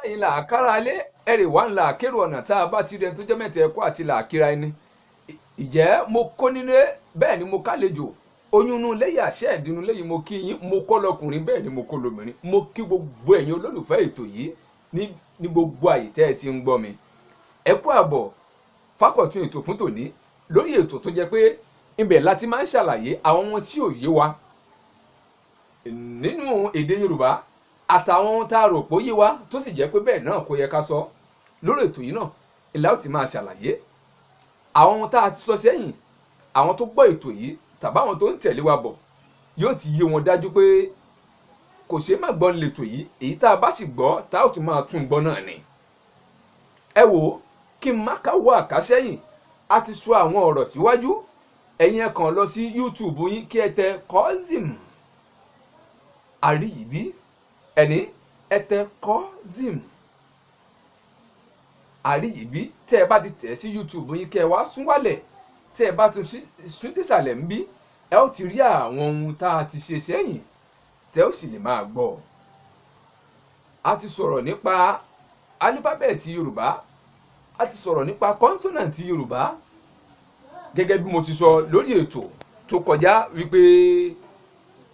Báyìí là á kára lé ẹ̀rì wá ńlá kérò ọ̀nà tá a bá ti rẹ tó jẹ́ mẹ́ta ẹ̀kọ́ àti là á kíra ẹni. Ìjẹ́ mo kó nílé bẹ́ẹ̀ ni mo kálejò oyún inú léyìí àṣẹ ìdínú léyìí mo kí yín, mo kọ́ lọkùnrin bẹ́ẹ̀ ni mo kọ́ lóbìnrin, mo kí gbogbo ẹ̀yin olólùfẹ́ ètò yìí ní gbogbo àyè tẹ́ ẹ ti ń gbọ́ mi. Ẹ kú àbọ̀ fákọ̀tún ètò fún tòní lórí ètò tó jẹ́ pé ibẹ̀ láti máa ń ṣàlàyé àwọn ohun tí ò yé wa nínú èdè Yorùbá àtàwọn ohun tá a rò pé ó yé wa tó sì jẹ́ pé bẹ́ẹ̀ náà kò yẹ ká sọ. Lórí ètò yìí náà ìlà ó ti máa ṣàlàyé àwọn ohun tá a ti sọ sẹ́yìn. Àwọn tó gbọ́ ètò yìí tàbáwọn tó ń tẹ̀lé wa bọ̀ yóò ti yé wọn dájú pé kò ṣeé má gbọ́ lètò yìí, èyí tá a bá sì gbọ́ tá a ó tún máa tún gbọ́ náà ni. Ẹ wò ó, kí n má káwọ́ àkásẹ́yìn, a ti sọ àwọn ọ̀rọ̀ síwájú. Ẹ̀yin ẹ kàn lọ sí YouTube yín kí ẹ tẹ Kazeem Àríyìbí, ẹni ẹ tẹ Kazeem Àríyìbí. Tẹ́ ẹ bá ti tẹ̀ sí YouTube yín kí ẹ wá sún wálẹ̀, tẹ́ ẹ bá tún sún désàlẹ̀ ń bí, ẹ ó ti rí àwọn ohun tá a ti ṣe sẹ́yìn tẹ́ ó sì lè máa gbọ́. A ti sọ̀rọ̀ nípa álífábẹ́ẹ̀tì Yorùbá, a ti sọ̀rọ̀ nípa kọ́nsọ́nàǹtì Yorùbá gẹ́gẹ́ bí mo ti sọ lórí ètò tó kọjá wípé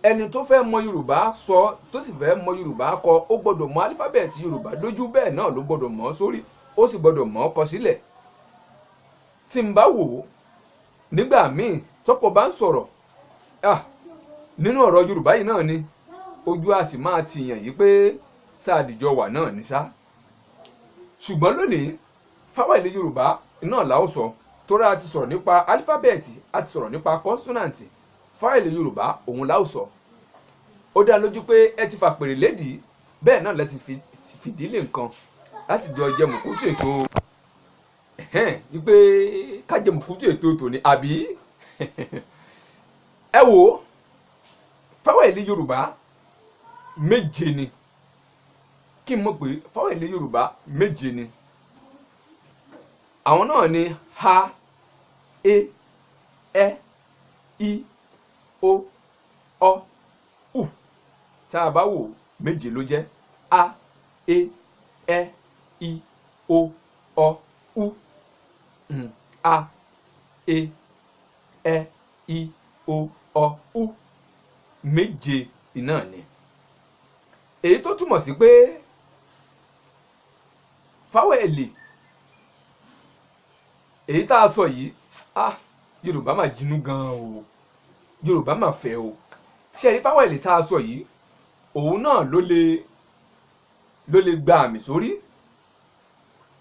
ẹni tó fẹ́ mọ Yorùbá sọ tó sì fẹ́ mọ Yorùbá kọ, ó gbọ́dọ̀ mọ álífábẹ́ẹ̀tì Yorùbá dójú, bẹ́ẹ̀ náà ló gbọ́dọ̀ mọ̀ ọ́ sórí, ó sì gbọ́dọ̀ mọ̀ ọ́ kọ sílẹ̀. Tí n bá wò ó nígbà míì tọ́pọ̀ bá ń sọ̀rọ̀ nínú ọ̀rọ̀ Yorùbá yìí náà ni ojú a sì máa tìyàn yìí pé sáàdìjọ wà náà ní sá. Ṣùgbọ́n lónìí fáwẹ̀lì Yorùbá náà la ó sọ, torí a ti sọ̀rọ̀ nípa álífábẹ́ẹ̀tì, a ti sọ̀rọ̀ nípa kọ́nsọ́nàǹtì. Fáwẹ̀lì Yorùbá òun la ó sọ. Ó dá lójú pé ẹ ti fàpèrè lédìí, bẹ́ẹ̀ náà lẹ ti fìdílé nǹkan láti jọ jẹ mùkútù ètò wípé ká jẹ mùkútù ètò tòní àbí. Ẹ wò ó, fáwẹ̀lì Yorùbá méje ni. Kí n mọ̀ pé fáwẹ̀lì Yorùbá méje ni. Àwọn náà ni a, e, ẹ, i, o, ọ, u. Tá a bá wò méje ló jẹ́. A, e, ẹ, i, o, ọ, u. A, e, ẹ, i, o, ọ, u. Méje iná ni. Èyí tó túmọ̀ sí pé fáwẹ̀lì èyí tá a sọ yìí, Yorùbá máa jinú gan o, Yorùbá máa fẹ́ o. Ṣé rí fáwẹ̀lì tá a sọ yìí, òun náà ló lè gba àmì sórí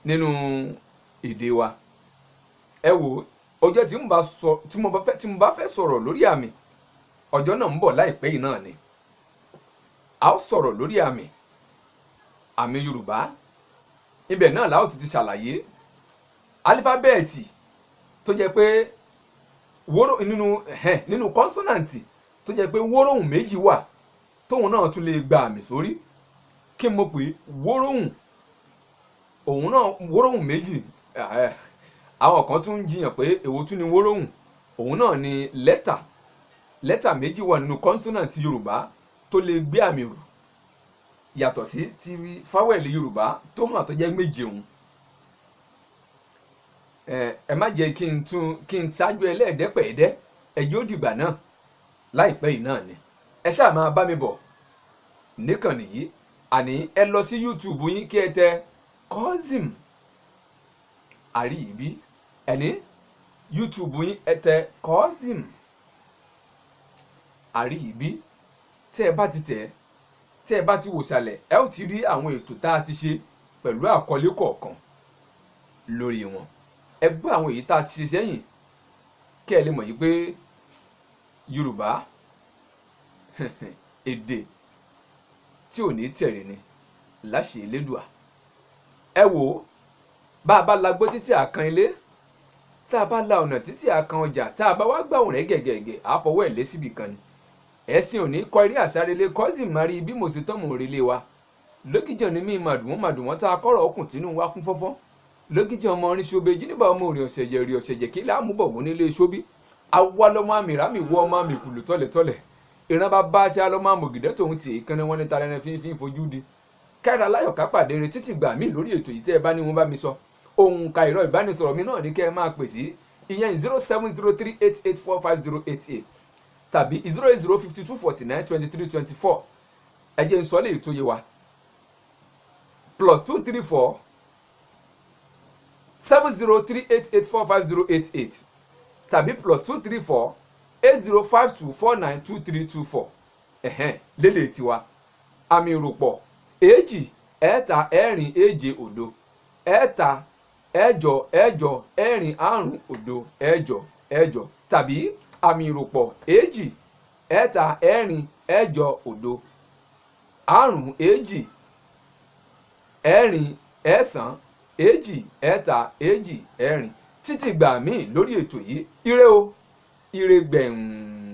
nínú èdè wa. Ẹ wò, ọjọ́ tí mo bá fẹ́ sọ̀rọ̀ lórí àmì, ọjọ́ náà ń bọ̀ láìpẹ́ yìí náà ni. A ó sọ̀rọ̀ lórí àmì, àmì Yorùbá. Ibẹ̀ náà la ó ti ṣàlàyé álífábẹ́ẹ̀tì tó jẹ́ pé wóró nínú kọ́nsọ́nàǹtì tó jẹ́ pé wóróhùn méjì wà tóun náà tún lè gba àmì sórí. Kí mo pè wóróhùn, òun náà wóróhùn méjì. Àwọn kan tún ń jiyàn pé èwo tún ni wóróhùn, òun náà ni lẹ́tà. Lẹ́tà méjì wà nínú kọ́nsọ́nàǹtì Yorùbá tó lè gbé àmì rù yàtọ̀ sí ti fáwẹ̀lì Yorùbá tó hàn tó jẹ́ méje òun. Ẹ má jẹ́ kí n tún kí n ṣáájú ẹlẹ́ẹ̀dẹ́pẹ̀ẹ́dẹ́, ẹjọ́ dìgbà náà láìpẹ́ yìí náà ni. Ẹ ṣáà máa bá mi bọ̀ níkànnì yìí. Àní ẹ lọ sí YouTube yín kí ẹ tẹ Kazeem Àríyìbí, ẹni YouTube yín ẹ tẹ Kazeem Àríyìbí. Tẹ́ ẹ bá ti tẹ̀, tẹ́ ẹ bá ti wò ṣàlẹ̀, ẹ ó ti rí àwọn ètò tá a ti ṣe pẹ̀lú àkọlé kọ̀ọ̀kan lórí wọn. Ẹ gbọ́ àwọn èyí tá a ti ṣe sẹ́yìn kí ẹ lè mọ̀ yìí pé Yorùbá èdè tí ò ní tẹ̀rẹ̀ ni láṣẹ Elédùà. Ẹ wò ó, bá a bá lagbó títí àkan ilé, tá a bá la ọ̀nà títí àkan ọjà, tá a bá wá gbà òun rẹ̀ gẹ̀gẹ̀gẹ̀, àfọwọ́ ẹ̀ lé síbì kan ni. Ẹ̀sìn òní kọ eré àsárelé Kazeem máa rí bí mo ṣe tọ́mọ̀ òrèlé wa. Lókìjọ́ ni mí màdùnmọ́ tá a kọ́rọ̀ ọkùn tínú wa kún fọ́fọ́. Lókìjọ́ ọmọ orin ṣobe jíníbà ọmọ òrìn ọ̀sẹ̀jẹ̀ rí ọ̀sẹ̀jẹ̀ kí láàmúbọ̀ wọ́n nílé ṣóbí. Awa lọ́mọ àmì rámì wọ ọmọ àmì kùlù tọ́lẹ̀tọ́lẹ̀. Ìran bá bá ṣe alọ́mọ àmọ̀gìdẹ́ tòun tì í kánná wọn ní talẹ́rẹ́ fínfín fojú di. Kára láyọ̀ ká pàdé re títí gbà mí lórí ètò yìí. Tẹ́ ẹ bá ní wọn bá mi sọ, òǹkà ìrọ̀ ìbánisọ̀rọ̀ mi náà ní kẹ́ ẹ máa pè sí, ìyẹn 07038845088 tàbí 08052492324. Ẹ jẹ́ n sọ léyìí tó yé wa: +234 703 884 5088 tàbí +234 8052492324. Ẹ̀hẹ́n, lélẹ̀ tiwa, àmì ìròpọ̀ 2 3 4 7 0 3 8 8 4 5 0 8 8 tàbí àmì ìròpọ̀ 2 3 4 8 0 5 2 4 9 2 3 2 4. Títí gbà míì lórí ètò yìí, ire o, ire gbẹ̀hùn.